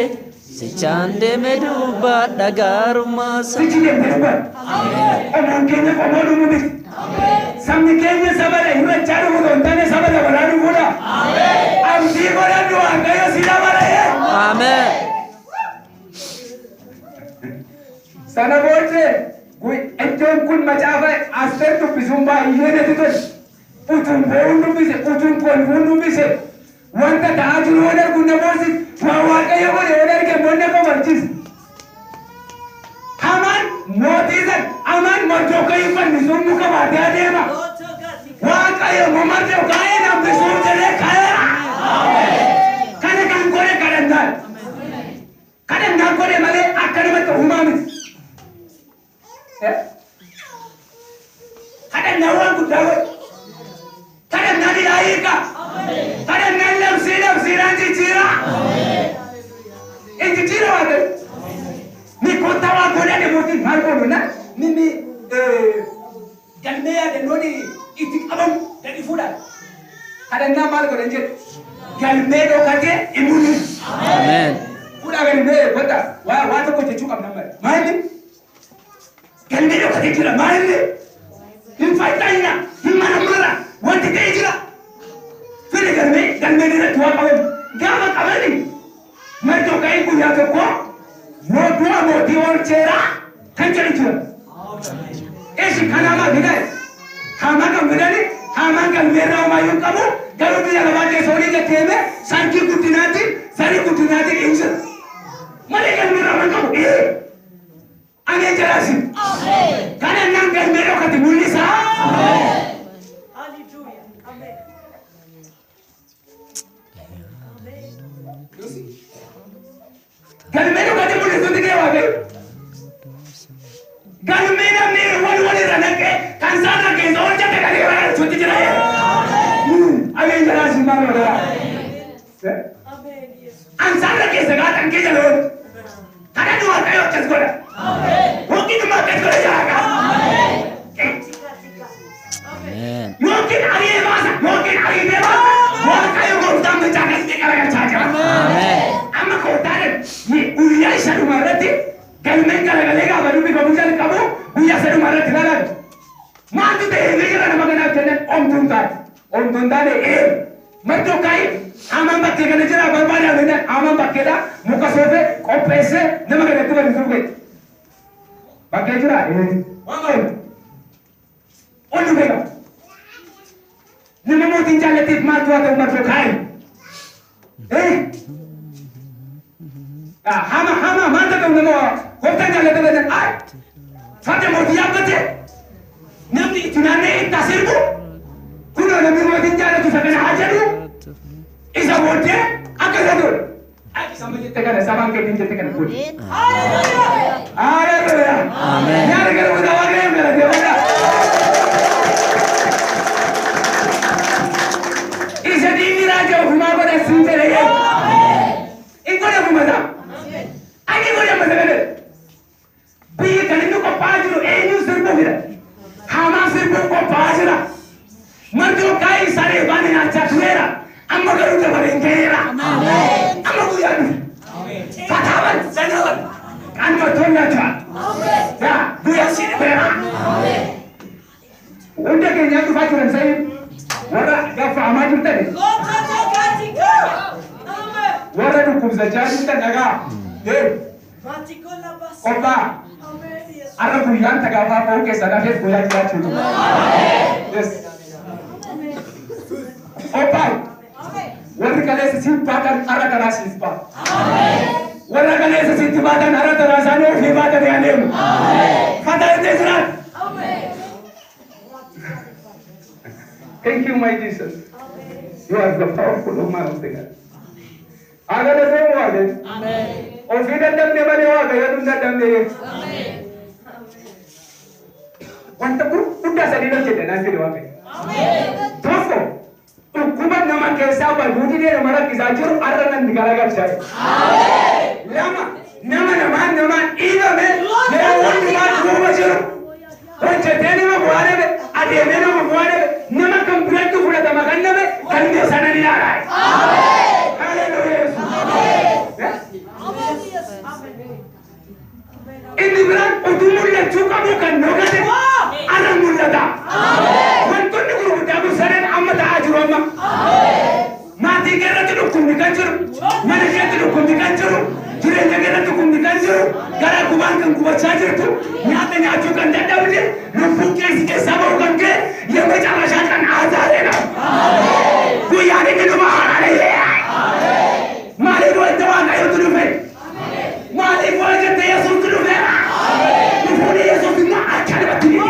sichaan deeme dubbadha gaarummaasa. Sichi deemtee dubbadha. Qomoon keenya qomoo dhumu miti. Sabni keenya saba hir'achaa dhufu osoo hin taane saba dabalaa dhufuudha. Abdii godhadhu Waaqayyo si dabalee. Ameen. Sana booddee iddoon kun macaafa Asteer dubbisuun baay'ee natti tole. Utuun boo'uun dubbise, utuun kolfuun dubbise. Wanta ta'aa jiru yoon argu na boonsise. Waan Waaqayyo godhe yoon arge immoo na kofarchise. Hamaan mootii san Hamaan Mordokaayi fannisuun muka baatee adeema. Waaqayyo immoo Mordokaayiin hambisuuf jedhee ka'eera. Kana kan godhe kadhannaan. Kadhannaan godhe malee akka namatti ofumaa miti. Kadhannaan waan guddaa godhe. Kadhannaan ilaa hiika. Kadhannaan labsii labsiidhaan jijjiira. In jijjiira Waaqayyo. Ni kottaa waa godhane mootiin maal goonu na mimi galmee yaadannoon itti qabamu gadi fuudhaan. Kadhannaan maal godhan jedhu. Galmee dhokatee hin mul'isu. Ameen. Fuudhaa galmee kottaa waa waa tokko jechuu qabna malee. Maali? Galmee dhokatee jira maalli? Hin fayyadina, hin maramarra, wanti ta'ee jira. Firi galmee galmeen irratti waa qabamu. Gaafa qabani Mardokaayi guyyaa tokko mootummaa mootii oolcheera kan jedhu jira. Isi kan hamaa fidan hamaa kan fidani hamaan galmeerraa homaayyuu hin qabu garuu biyya lafaa keessa olii gad deemee sargii guddinaatiin zarii guddinaatiin hin jira. Malee galmeerraa homaa hin qabu. Ee. Ameen jedhaasi. Kadhannaan galmee dhokate mul'isa. Hallelujah. Amen. Galmee dhokate mul'isuutti kee Waaqayyo. Galmee namni wal wal irra naqee kan isaan irra keessa hojjete kan irra galchuutti jira. Ameen jedhaasi maal godhaa? Amen. Yes. Ansaarra keessa gaatan keessa loon. Kadhadhu Waaqayyo akkas godha. Yookiin immoo akkas godha jaaqa. Tika, tika. Ameen. Yookiin ari'ee baasa yookiin ariitee baasa Waaqayyo gooftaan macaa akkasitti garagalchaa jira. Ameen. Amma koottaan guyyaa isa dhuma irratti galmeen garagalee gaafa dubbifamu jalqabu guyyaa isa dhuma irratti ilaalan. Maaltu ta'e inni jira nama kanaaf kennan omtuu hin taane. Omtuu hin taane ee Mardokaayi Hamaan bakkee kana jira barbaadaa jennaan Hamaan bakkeedha muka soofee qopheessee nama kanatti bal'isuuf ga'e. Bakkee jira ee waan qabu. Ol dhufee qaba. Nama mootiin jaallateef maaltu haa ta'u Mardokaayi? Ee Hama hama maal ta'u nama gooftaan jaallate jennaan ay farda mootii yaabbate namni itti naanna'ee itti as ergu kunoo namni mootiin jaallatu isa kana haa jedhu isa booddee akka isa godhu. Ay sama jette kana sabaan keetiin jette kana godhi. Haleluuyaa. Ameen. Nyaata gara booda Waaqayyoon galateeffadhaa. jirtan dhagaa. Qophaa'a. Har'a guyyaan tagaafaa foon keessaa dafee guyyaa jiraachuu. Yes. Qophaa'i. Warri kaleessa siif baatan har'a karaa siif ba'a. Warra kaleessa sitti baatan har'a karaa isaanii ofii baatanii adeemu. Fataa itti jiraat. Thank you, my Jesus. You are the powerful man of the God. Agada waaqayyo. Ofii dadhabne malee waaqayyo nu dadhabne. Wanta gurguddaa sadii hojjedha naan jedhe waaqayyo. Tokko dhukkuba nama keessaa baduu didee nama rakkisaa jiru har'a nan garagalchaa. Lama nama namaan namaan dhiibame yeroo hundumaa duuba jiru hojjetee nama bu'aa dhabe adeemee nama bu'aa dhabe nama kan biratti fudhatama kan dhabe galmee sana ni ilaalaa. Haleluuyaa. Inni biraan utuu mul'achuu qabu kan dhokate har'a mul'ata. Wantoonni gurguddaa kun sadan amma ta'aa jiru amma. Maatii keerratti dhukkubni kan jiru, mana keetti dhukkubni kan jiru, jireenya keerratti dhukkubni kan jiru, gara gubaan kan gubachaa jirtu, nyaata nyaachuu kan dadhabde, lubbuun keessi keessaa bahu kan ga'e, የመጨረሻ ቀን ዛሬ ነው። Guyyaan inni dhuma har'a. Maaliif wanta Waaqayyotu dhufe? Maaliif waa jette Yesuustu dhufe? Dhufuun Yesuus immoo akkanumatti miti.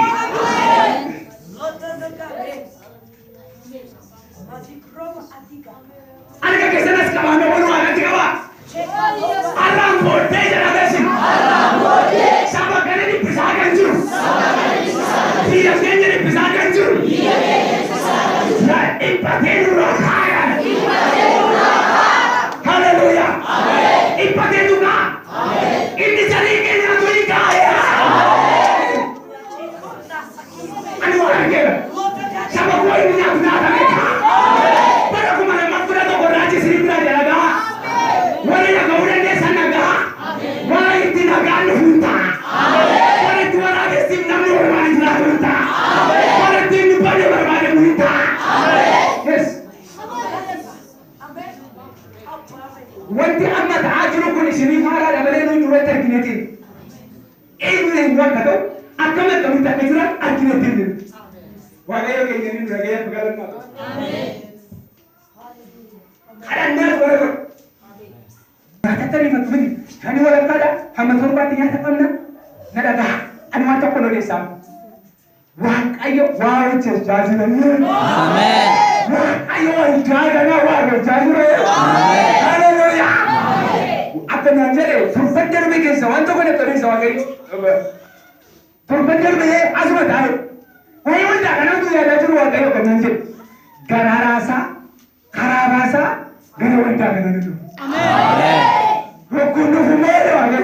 Harka keessan as qabaame wal waaqatti qaba. Har'aan booddee jedha beesi. Saba kana dhiphisaa kan jiru. Biyya keenya dhiphisaa kan jiru. Dhiphatee nurraa kaaya. Haleluuyaa. Dhiphatee nu ka'a. Inni jarii keenyaatu ni kaaya. Ani waan argeera. Saba koo inni nyaatu nyaatame ka'a. Bara 2011 raajii isinii bira dalagaa. Warri dhaga'uu dandeessan dhagaa. Warra itti nagaan dhufu hin ta'a. Warra itti waraabessi namni barbaade jiraatu hin ta'a. Warra itti inni badee barbaadamu hin ta'a. Yes. Wanti amma ta'aa jiru kun isiniif haaraadha malee nuyi duratti argineetiin. Eenyu eenyu akka ta'u akkam akkamitti akka jiran argineetiin. Waaqayyo keenya inni dura ga'ee galannaa. Kadhannaa godha godha. Nyaata tariifatu miti. Shanii walakkaadha. Hamma torbaatti nyaata qabna. Na dhagaa. Ani waan tokko odeessaa. Waaqayyo waa hojjechaa jira. Ameen. Waaqayyo waldaa kana waa hojjechaa jira. Haleluuyaa. Akka naan jedhe torban darbe keessa waan tokko natti odeessa Waaqayyo. Torban darbe asuma taa'e. Waa'ee waldaa kanatu yaadaa jiru Waaqayyo akka naan jedhe. Garaa raasaa, karaa baasaa gara waldaa kana ni dhufu. Rukkuun dhufu malee Waaqayyo.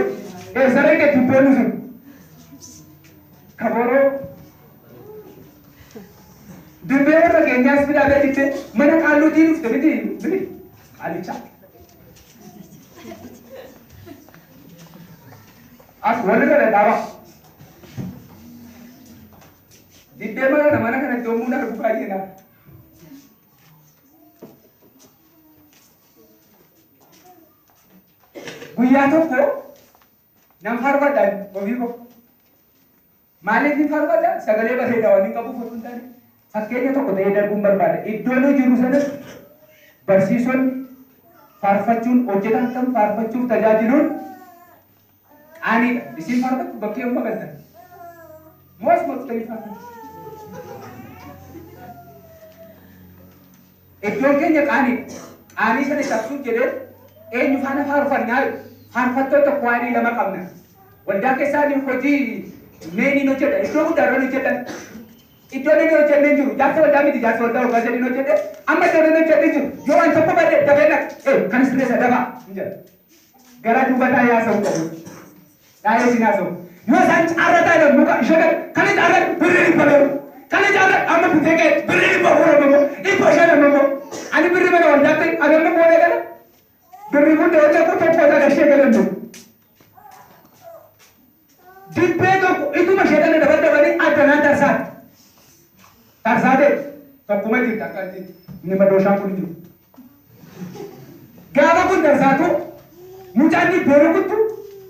Eessa dhaqe dubboonni sun? Kaboroo. Dibbee warra keenyaas fidaa gaditti mana qaalluutii dhufte miti miti qaallichaa. As warri kana dhaaba. Dibbee mana mana kanatti yommuu argu baay'ee na. Guyyaa tokko nan faarfadha ofii koo. Maaliif hin faarfadha? Sagalee bareedaa waan hin qabuuf otoo hin taane fakkeenya tokko ta'ee darbuun barbaada. Iddoo nu jiru sanas barsiisonni faarfachuun hojjetan kan faarfachuuf tajaajiluun qaaniidha. Isin faarfattu bakkee amma galtan. Moo asuma dhuftanii faarfattu? Iddoon keenya qaaniidha. Qaanii sana cabsuuf jedhee eenyu faana faarfannaa faarfattoota kwaarii lama qabna. Waldaa keessaa hojii meeniin hojjedha. Iddoo guddaa irra hojjedhan. Iddoo inni hojjenne hin jiru. Jaarsa waldaa miti jaarsa waldaa waggaa sadii hojjedhe. Amma iddoo inni hojjenne hin jiru. Yoo waan tokko badde dafee naq. Kan sirreessa dafaa hin jedha. Gara duuba taa'ee haasa'u qabu. Taa'ee isin haasa'u. Yoo isaan caarra taa'e muka ishee kan caarra birrii 200. Kan caarra amma bitee ka'e birrii 400 immoo 500 immoo. Ani birrii mana waldaatti ani amma booda gala. Birrii kun yoo ta'u tokko isa gashee galannu. Dibbee tokko ituma ishee kana dabadabanii addanaan tarsaate. Tarsaate tokkuma jirti akka inni madooshaan kun jiru. Gaafa kun tarsaatu mucaa Mucaan dibbee rukuttu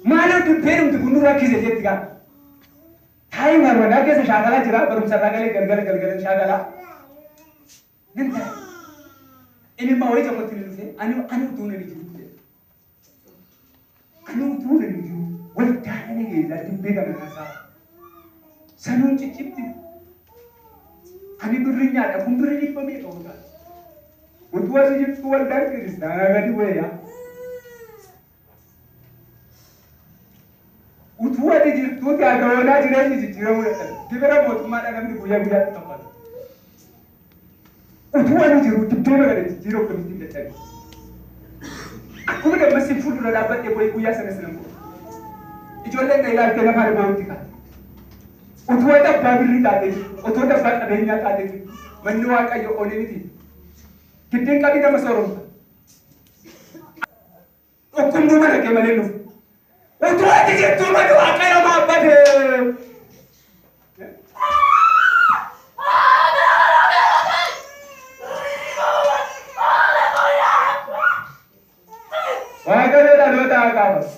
maaloo dibbee dhumti kun nurraa kise jetti gaa. Taa'ee marmanaa keessa shaakalaa jira barumsa irraa galee galgala galgala shaakalaa. Nan taa'e. Inni immoo wayii tokkotti ni dhufe ani ani utuu nan jiru jedhe. Ani utuu nan jiru waldaa kana keessaa dibbee kana kaasaa. Sanuun ciccibti. Ani birri nyaadha kun birri dhibba meeqa oolaa. Utuu asi jirtu waldaan kiristaanaa gadi bu'eeyaa. Utuu ati jirtuuti agawoonaa jireenyi jijjiiramuu dadhabe. Gibira mootummaadhaa namni guyyaa guyyaatti kaffala. Utuu ani jiru dibbee kana jijjiiruu akkamittiin dadhabe. Akkuma dammasii fuuldura dhaabbadhee bu'ee guyyaa sanas nan bu'a. Ijoolleen na ilaaltee lafa argaa kaate. Utuu ati abbaa birrii taatee jirtu, utuu ati abbaa qabeenyaa taatee jirtu, manni Waaqayyo olee miti. Giddeen qabii nama sooromta. Dhukkubni mana kee malee nuuf. Utuu ati jirtuu manni Waaqayyo maabbate. Waaqayyo dhaloota haa qaabatu.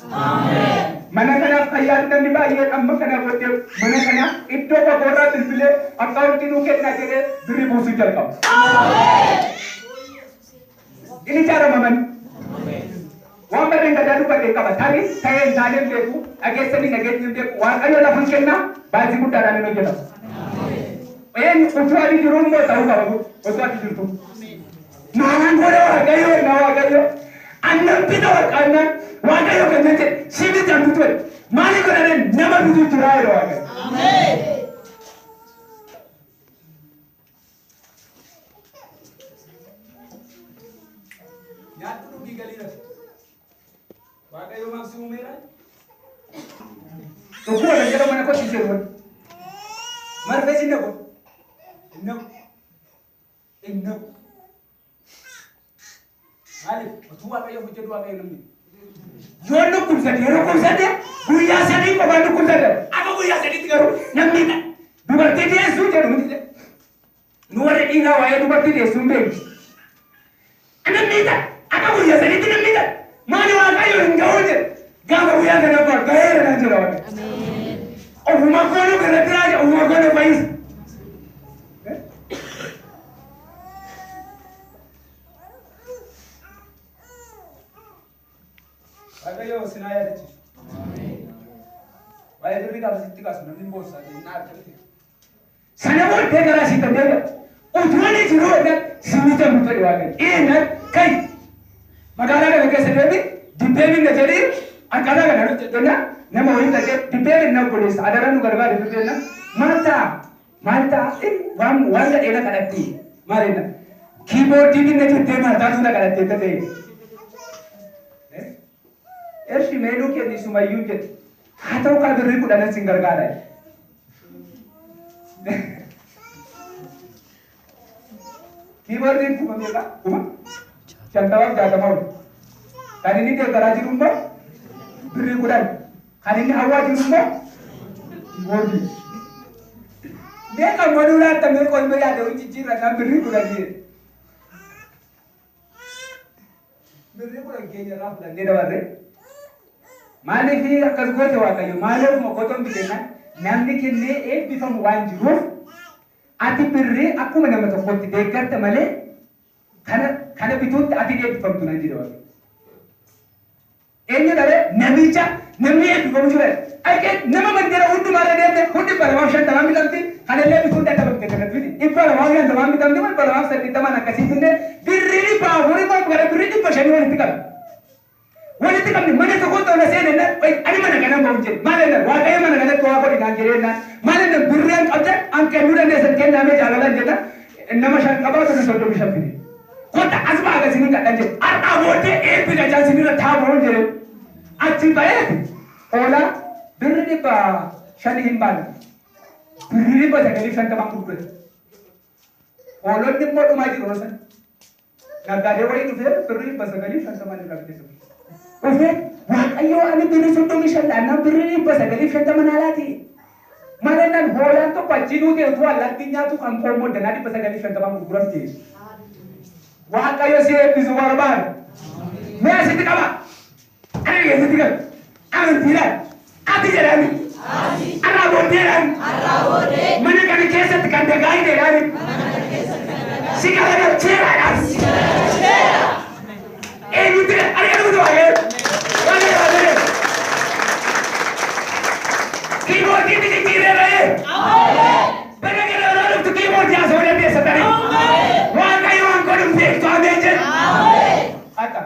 Mana kanaaf fayyaa namni baay'een amma kana booddee mana kana iddoo fagoorraa bilbilee akkaawuntii nuu kennaa jedhee birrii buusuu jalqabu. Inni ijaarama manni. Waan barreen gadaa dubbadhe qaba. Tarii ta'ee hin taane hin beeku, dhageessanii dhageettii hin beeku. Waaqayyo lafa hin kennaa baasii guddaadhaan hin hojjetamu. Eenyu utuu ati jiru immoo ta'uu qaba utuu ati jirtu. Maalaan godha Waaqayyo na Waaqayyo. Annan bita Waaqaannaan Waaqayyo kan jedhe si miti an bitu jedhe. Maali godhane nama bitu jira jedhe Waaqayyo. Nyaadhu dhugii galii rafi. Waaqayyo maaf si uumeera? Dhukkuba kan jedhamu mana kottii seenu. Marfee si naqu. Hin naqu. Hin naqu. Maaliif? Utuu Waaqayyo hojjetu Waaqayyo namni. Yoo dhukkubsate yoo dhukkubsate guyyaa sadii qofaan dhukkubsate akka guyyaa sadiitti garuu namni dubartii deessuu jedhu miti. Nu warri dhiiraa waa'ee dubartii deessuu hin beeknu. Namni ta'a akka guyyaa sadiitti namni ta'a. Maali Waaqayyo hin ga'uu jedhe. Gaafa guyyaa sadaffaa ga'eera naan jedha Waaqayyo. Ofuma koonuu irratti raaja ofuma koonuu fayyisa. Waaqayyo sinaa yaadachiisu. Waa'ee birrii gaafa sitti kaasu namni hin boossaa ta'e hin aartu. Sana booddee garaa sitti deebi'a. Utuu ani jiruu jennaan si mitamu ta'e Waaqayyo. Eenyaan kai magaalaa kana keessa deemi dibbee minna jedhii akkaataa kana hojjedhonna nama wayii dhaqee dibbee minna obboleessa adaraa nu gargaari jenna maal ta'a maal ta'a waan waan gadhee na kadhatti maal jenna kiiboordii minna jettee maal taatu na kadhattee ta'e. Eshi meenuu kenni sumayyuu jedhe haa ta'u kaa birrii kudhanan sin gargaara. Kiiboordiin kuma meeqa? Kuma shantamaaf jaatama ol. Kan inni deeggaraa jiru immoo birrii kudhan. Kan inni hawwaa jiru immoo kiiboordii. Meeqa manuu laatta meeqa olma yaada hojii jijjiirra kan birrii kudhan jedhe. Birrii kudhan keenya irraa fudhannee dabarre. Maaliif akkas goote Waaqayyo? Maaliif mokotoon bitennaan namni kennee eebbifamu waan jiruuf ati birrii akkuma nama tokkotti deeggarta malee kana kana bituutti ati eebbifamtu nan jedhe Waaqayyo. Eenyu dhabee namicha namni eebbifamu jira. Dhaqee nama mandara hundumaa irra deemte kun dhibba lamaaf shantamaan bitamti kanallee bituun dadhabamte kanatti miti dhibba lamaaf shantamaan bitamti dhibba lamaaf saddeettamaan akkasii binne birrii dhibba afurii gara birrii dhibba shanii walitti qabne. Walitti qabne mana tokkotti ol seenan ani mana kanan bahu jedhe maal jenna Waaqayyo mana kanatti waa godhi naan jedhee naan maal jenna birreen qabde an kennuu dandeessan kennaamee jaalalaan jenna nama shan qabaa birrii soddomii shan fide. Kota as ba'a gasinin kadhan jedhe har'aa booddee eebbi dachaa sinirra taabuun jedhe achi ba'eeti hoolaa birri dhibba shanii hin baanne birri dhibba sagalii shantamaan gurgurate. Hoolonni immoo dhumaa jiru yeroo sana. Naggaadee wayii dhufee birrii dhibba sagalii shantamaan irraa bitee sun. Dhufee Waaqayyo ani birrii soddomii shan laannaan birrii dhibba sagalii shantama naa laate. Maal jennaan hoolaan tokko achii duute utuu allaattiin nyaatu kan koo immoo danaa dhibba sagalii shantamaan gurguramte. Waaqayyo si eebbisu barbaada. Mee asitti qaba. Ana keessatti gal. Amantiidhaan. Ati jedhani. Arraa booddeedhaan. Mana kana keessatti kan dagaagdeedhaan. Si garagalcheeraadhaan. Eenyutti argatu waaqayyo. Waaqayyo waaqayyo. Keyboardiitti jijjiireera. Bara gara yeroo dhuftu keyboardii haasa'uu dandeessa tarii. Waaqayyo waan godhu beektu, ameen jedhu. Akka.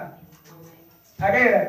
Dhagayeera.